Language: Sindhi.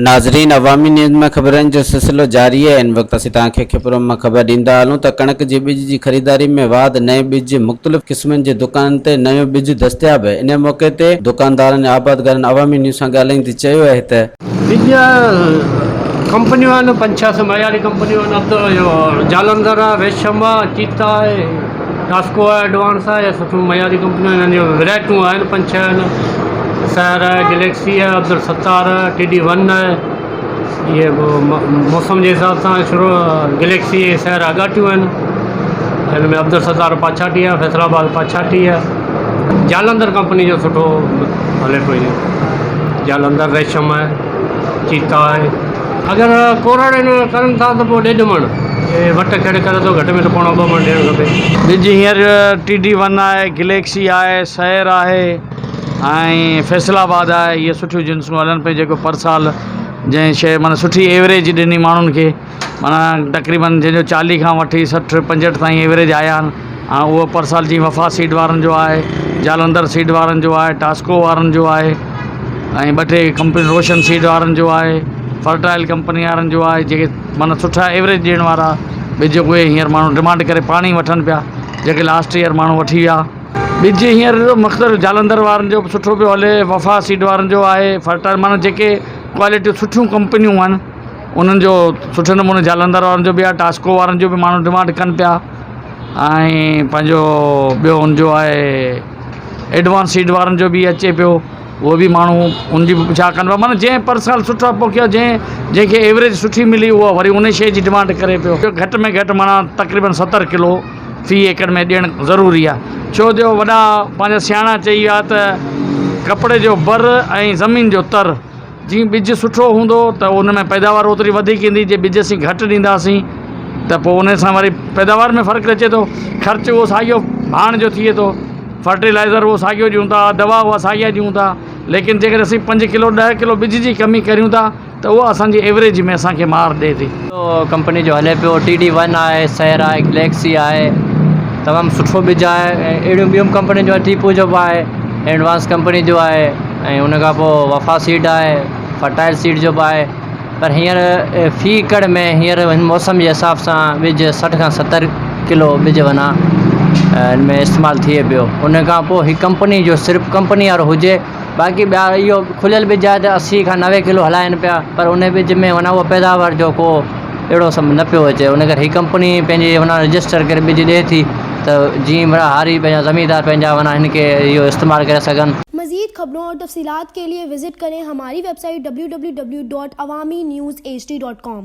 ناظرين عوامي نيوز ۾ خبرن جو سلسلو جاري آهي ان وقت اسين توهان کي کپرو مان خبر ڏيندا هلون ته ڪڻڪ جي ٻج جي خريداري ۾ واڌ نئين ٻج مختلف قسمن جي دڪانن تي نيو ٻج دستياب ان موقعي تي دڪاندارن ۽ آبادگارن عوامي نيوز سان ڳالهائيندي چيو آهي ته. ٻج ڪمپنيون آهن پنج ڇهه سو معياري ڪمپنيون آهن عبد اهو جالنڌر آهي ريشم آهي چيتا آهي ٽاسڪو آهي ايڊوانس آهي اهي سٺيون معياري ڪمپنيون آهن انهن جون ورائٽيون آهن پنج ڇهه آهن سحر آهي گليڪسي آهي عبدالستار آهي ٽي ڊي ون آهي اهي به موسم جي حساب سان شروع گليڪسي ۽ سحر آڳاٽيون آهن هن ۾ عبدالستار پاڇاٽي آهي فيصل آباد پاڇاٽي آهي جالنڌر ڪمپني جو سٺو هلي پيو هينئر جالنڌر ريشم آهي چيتا آهي اگر ڪورڙ هن ڪرن ٿا ته پوء ڏيڍ مڻ وٽ کيڙ ڪري ٿو گهٽ ۾ گهٽ پوڻو ٻه مڻ ڏيڻ کپي. ٻج هينئر ٽي ڊي ون آهي، گليڪسي آهي، سحر آهي ۽ فيصل آباد آهي اهي سٺيون جنسون هلن پيون جيڪو پر سال جنهن شيء معنيٰ سٺي ايوريج ڏني ماڻهن کي معنيٰ تقريبن جنهن جو چاليهه کان وٺي 60 65 تائين ايوريج آيا آهن هاڻي اهو پر سال جيئن وفا سيڊ وارن جو آهي جالنڌر سيڊ وارن جو آهي ٽاسڪو وارن جو آهي ۽ ٻه ٽي ڪمپني روشن سيڊ وارن جو آهي فرٽائل ڪمپني وارن جو آهي جيڪي معنيٰ سٺا ايوريج ڏيڻ وارا ٻج اهي هينئر ماڻهو ڊمانڊ ڪري پاڻ ئي وٺن پيا جيڪي لاسٽ ايئر ماڻهو وٺي ويا ٻج هينئر مختلف جالنڌر وارن جو به سٺو پيو هلي وفا سيڊ وارن جو آهي فرٽائل معنيٰ جيڪي ڪوالٽيون سٺيون ڪمپنيون آهن انهن جو سٺي نموني جالنڌر وارن جو به آهي ٽاسڪو وارن جو به ماڻهو ڊمانڊ ڪن پيا ۽ پنهنجو ٻيو ان جو آهي ايڊوانس سيڊ وارن جو به اچي پيو اهو به ماڻهو ان جي به پڇا ڪن پيا معنيٰ جنهن پر سال سٺا پوکيا جنهن جنهن کي ايوريج سٺي ملي اهو وري ان شيء جي ڊمانڊ ڪري پيو گهٽ ۾ گهٽ معنيٰ تقريبن 70 ڪلو في ايڪڙ ۾ ڏيڻ ضروري آهي ڇو جو وڏا پنهنجا سياڻا چئي ويا ته ڪپڙي جو بر ۽ زمين جو تر جي ٻج سٺو هوندو ته ان ۾ پيداوار اوتري وڌيڪ ايندي جي ٻج اسين گهٽ ڏينداسين ته پوء ان سان وري پيداوار ۾ فرق اچي ٿو خرچ اهو ساڳيو ڀاڻ جو ٿئي ٿو فرٽيلائزر اهو ساڳيو ڏيون ٿا دوا اها ساڳيا ڏيون ٿا ليڪن جيڪڏهن اسين پنج ڪلو 10 ڪلو ٻج جي ڪمي ڪريون ٿا ته اها اسانجي ايوريج ۾ اسانکي مار ڏئي ٿي. ڪمپني جو هلي پيو ٽي ڊي ون آهي سحر آهي گليڪسي آهي تمام سٺو ٻج آهي ۽ اهڙيون ٻيون به ڪمپنين جو آهي ٽيپو جو به آهي ايڊوانس ڪمپني جو آهي ۽ ان کان پوء وفا سيڊ آهي فرٽائل سيڊ جو به آهي پر هينئر في ايڪڙ ۾ هينئر هن موسم جي حساب سان ٻج 60 کان 70 ڪلو ٻج ونا ان ۾ استعمال ٿئي پيو ان کان پوء هي ڪمپني جو صرف ڪمپني وارو هجي باقي ٻيا اهو کليل ٻج آهي ته 80 کان 90 ڪلو هلائن پيا پر ان ٻج ۾ معنيٰ اهو پيداوار جو ڪو اهڙو سڀ نه پيو اچي ان ڪري هي ڪمپني پنهنجي معنيٰ رجسٽر ڪري ٻج ڏئي ٿي ته جيئن معنيٰ هاري پنهنجا زميندار پنهنجا معنيٰ هن کي اهو استعمال ڪري سگهن. مزيد خبرون اور تفصيلات کے لئے وزٽ ڪرين ھماري ويب سائيٽ www.awamiNewsHD.com.